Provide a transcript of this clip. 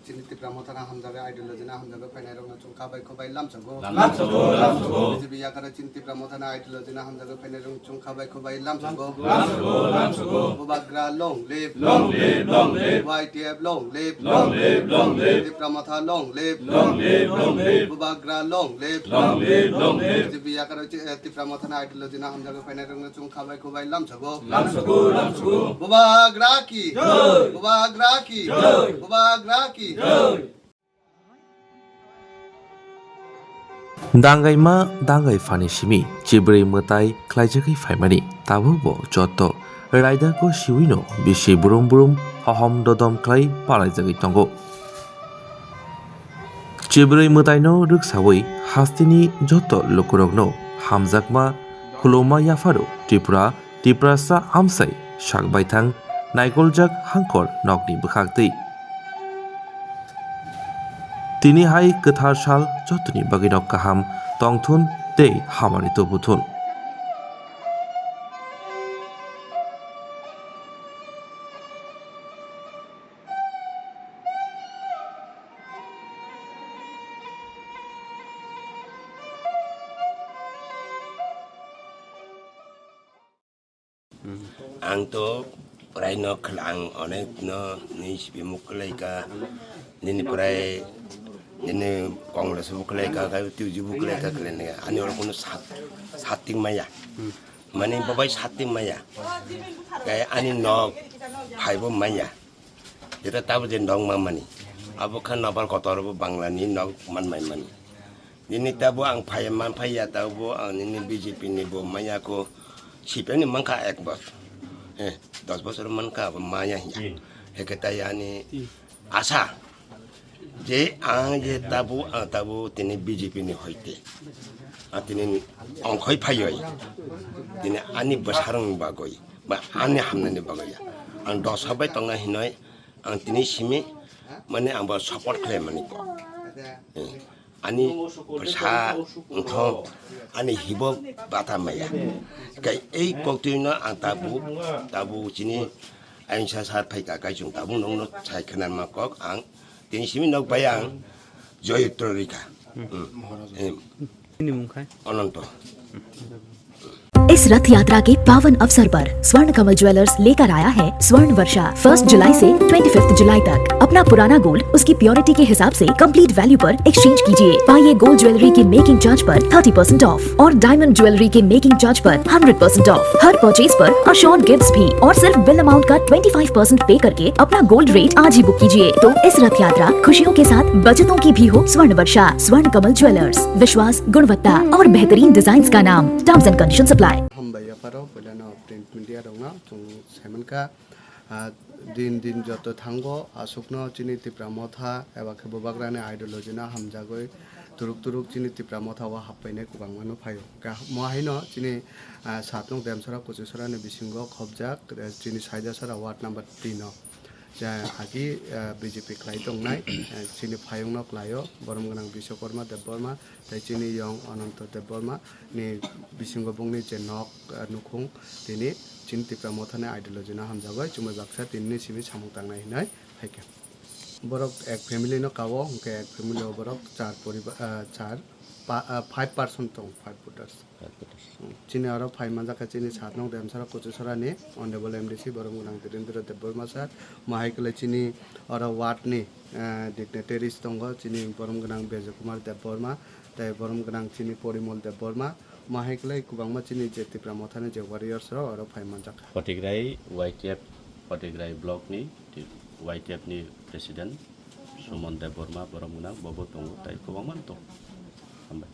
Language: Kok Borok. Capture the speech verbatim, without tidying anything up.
Chini Tipra Motha na hamjagwi, ideology na hamjagwi phainairokno chwng kha bai khubai lamsogo. Lamsogo, lamsogo. B J P yakarwi chini Tipra Motha na ideology na hamjagwi phainairokno chwng kha bai khubai lamsogo. Lamsogo, lamsogo. Bubagra long live. Long live, long live. Y T F long live. Long live, long live. Tipra Motha long live. Long live, long live. Bubagra long live. Long live, long live. B J P yakarwi chi-, eh, Tipra Motha na ideology na hamjagwi phainairokno chwng kha bai khubai lamsogo. Lamsogo, lamsogo. Bubagra ki. Jai. Bubagra ki. Jai. Bubagra ki. Jai. Dangaima dangai phani simi chibrwi mwtai khlaijagwi phaimani, tabukbo joto raidako siwino bisi brum brum hohom dodom khlai palaijagwi tongo. Chibrwi mwtaino rwksawi hasteni joto lukurokno hamjakma khuluma yapharo Tripura Tiprasa amsai sak baithang naikoljak hangkor nokni bwkhaktwi. Tini hai kwthar sal jotoni bagwi nok kaham tongthun tei hamari tubuthun. Ang to prai no khwla-, ang onek no ni sipi muk kwlai ka, nini prai, nini Congress bu kwlai ka, kai tu ji bu kwlai ka, kwlai ne ani oro kono sat, sat ting maya. Mani babai sat ting maya. Kai ani nok phai bo maya. Jeta tabo je nok ma mani. Abo kha nopal kotor bo Bangla ni nok man mai mani. Nini tabo ang phai man phai ya tabo ang nini B J P ni bo maya ko sipeni mankha ek bos. Eh, dos bosor mankha abo maya ya. Hmm. Heke tai ani Hmm. asa je ang je tabo, ang tabo tini B J P ni hoite. Ang tini ongkhoi phai oi. Tini ani bwsarang bagoi. Ba ani hamnani bagwi ya. Ang dosa bai tongna hinoi ang tini simi mane ang bo support khlai mani ko. Eh, ani bwsa wngthok ani hibo bata maya. Kai ei koktwino ang tabu, tabu chini ayungsa sar phaika kai chwng tabu nongno sai khwnanma kok ang tini simi nok bai ang joyutro rikha. Hmm. Hmm. Eh, Nini mung khai? Ananto. इस रथ यात्रा के पावन अवसर पर स्वर्ण कमल ज्वेलर्स लेकर आया है स्वर्ण वर्षा। फर्स्ट जुलाई से ट्वेंटी फिफ्थ जुलाई तक अपना पुराना गोल्ड उसकी प्योरिटी के हिसाब से कंप्लीट वैल्यू पर एक्सचेंज कीजिए। पाइए गोल्ड ज्वेलरी की मेकिंग चार्ज पर थर्टी परसेंट ऑफ और डायमंड ज्वेलरी के मेकिंग चार्ज पर हंड्रेड परसेंट ऑफ। हर परचेज पर अश्योर्ड गिफ्ट्स भी और सिर्फ बिल अमाउंट का ट्वेंटी फ़ाइव परसेंट पे करके अपना गोल्ड रेट आज ही बुक कीजिए। तो इस रथ यात्रा खुशियों के साथ बचतों की भी हो। स्वर्ण वर्षा, स्वर्ण कमल ज्वेलर्स, विश्वास, गुणवत्ता और बेहतरीन डिजाइन्स का नाम। Terms and conditions apply. Hambai yapharo puilano print media rokno chwng saimankha, ah, din din joto thango aswkno chini Tipra Motha eba khe Bubagrani ideology no hamjagwi turuk turuk chini Tipra Motha o happainai kwbangma no phaio. Ka-, mo haino chini, ah, satnok Demsora Kuchisora ni bisingo khobjak, eh, chini Saidasora ward number tin o. Ja, agi, ah, B J P khlai tongnai, eh, chini phaiyung no khlaio, borom gwnang Biswakarma Debbarma, tei chini yong Ananto Debbarma ni bisingo bongni je nok, ah, nukhung tini chini Tipra Motha ni ideology no hamjagwi chumui baksa tinini simi samung tangnai hinwi phaikha. Borok ek family no kao, hwnkhe ek family o borok char poriba-, ah, char pa-, ah, five person tong, five voters. Chini oro phai manjak kha chini satnok Demsora Kuchisora ni Honorable M D C borom gwnang Dhirendra Debbarma sir, mahai kwlai chini oro ward ni, ah, dignitaries tongo, chini borom gwnang Bejo Kumar Debbarma, tei borom gwnang chini Porimol Debbarma, mahai kwlai kwbangma chini je Tipra Motha ni je warriors rok oro phai manjak kha. Patikrai Y T F, Patikrai block ni Y T F ni president Sumon Debbarma borom gwnang, bobo tongo, tei kwbangma tongo. Hambai.